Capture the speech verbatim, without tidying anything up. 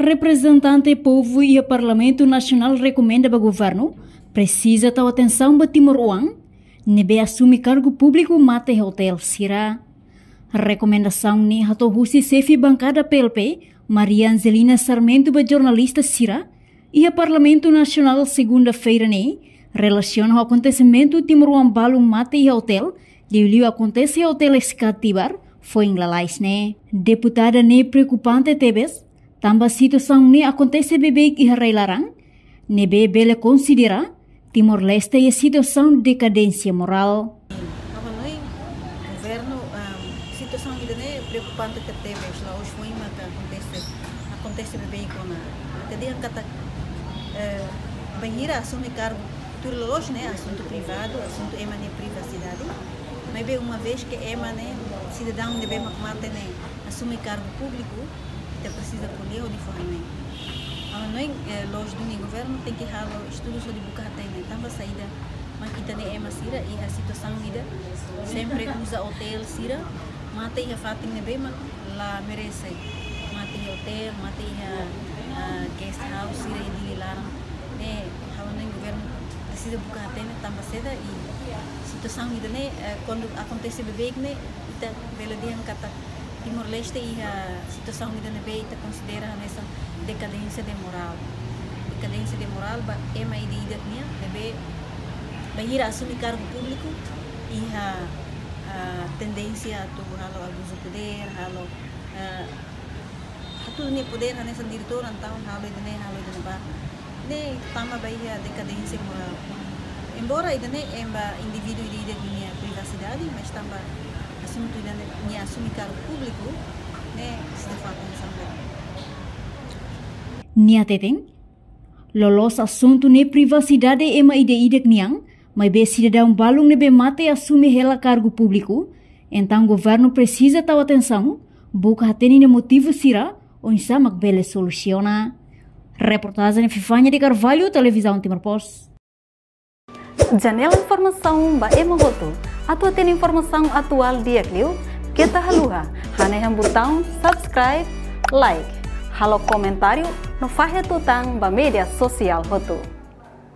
Reprezentante povu iha Parlamentu Nasionál rekomenda ba governu presiza tau atensaun ba timoroan ne'ebé asume kargu públiku mate iha otél sira. Rekomendasaun ne'e hato'o husi xefe bankada P L P, Maria Angelina Sarmento, ba jornalista sira iha Parlamentu Nasionál, segunda-feira ne'e, relasiona ho akontesimentu timoroan balun mate iha otél, liuliu akontese iha otél S K Tibar, foin lalais ne'e. Deputada ne'e preokupante tebes, tanba situasaun ne'e akontese beibeik iha rai-laran, ne'ebé bele konsidera Timor-Leste iha situasaun dekadénsia morál. Ha'u hanoin governu, ehm, situasaun ida-ne'e preokupante tebes, la'ós foin maka akontese, akontese beibeik ona. Ita dehan katak, eh, bainhira asume kargu, tuir loloos ne'e asuntu privadu, asuntu ema nia privasidade. Maibé uma vez ke ema ne'e, sidadaun ne'ebé mak mate ne'e asume kargu públiku, ita presiza ko'alia hodi fó hanoin. Ha'u hanoin, eh, loos duni governu tenke halo estudu hodi buka hatene tanba saida mak ita-nia ema sira iha situasaun ida, sempre uza otél sira, mate iha fatin ne'ebé mak la merese. Mate iha otél, mate iha, ah, guest house sira iha Dili laran. Ne'e, ha'u hanoin governu presiza buka hatene tanba saida i situasaun ida-ne'e, eh, kuandu akontese beibeik ne'e, ita bele dehan katak Timor-Leste iha situasaun ida ne'ebé ita konsidera hanesan dekadénsia de morál. Dekadénsia de morál ba ema ida-idak nian ne'ebé bainhira asume kargu públiku iha, ah, tendénsia atu halo abuzu podér, halo, ah, hatudu nia podér hanesan diretór, entaun halo ida-ne'e, halo ida-ne'ebá. Ne'e tama ba iha dekadénsia morál. Embora ida-ne'e ema indivíduu ida-idak nia privasidade, mas tama asuntu ida-ne'e nia asume kargu públiku, ne'e sida fatin sampai. Nia hateten, loloos asuntu ne'e privasidade ema ida-idak nian, maibé sidadaun balun ne'ebé mate asume hela kargu públiku, entaun governu presiza tau atensaun, buka hatene nia motivu sira, oinsá mak bele solusiona. Reportajen Fifania de Carvalho, Televizaun Timor Post. Janela informasaun ba ema hotu. Atu hatene informasaun atuál di'ak liu, keta haluha hanehan butaun subscribe, like, halo komentáriu no fahe tutan ba média sosiál hotu.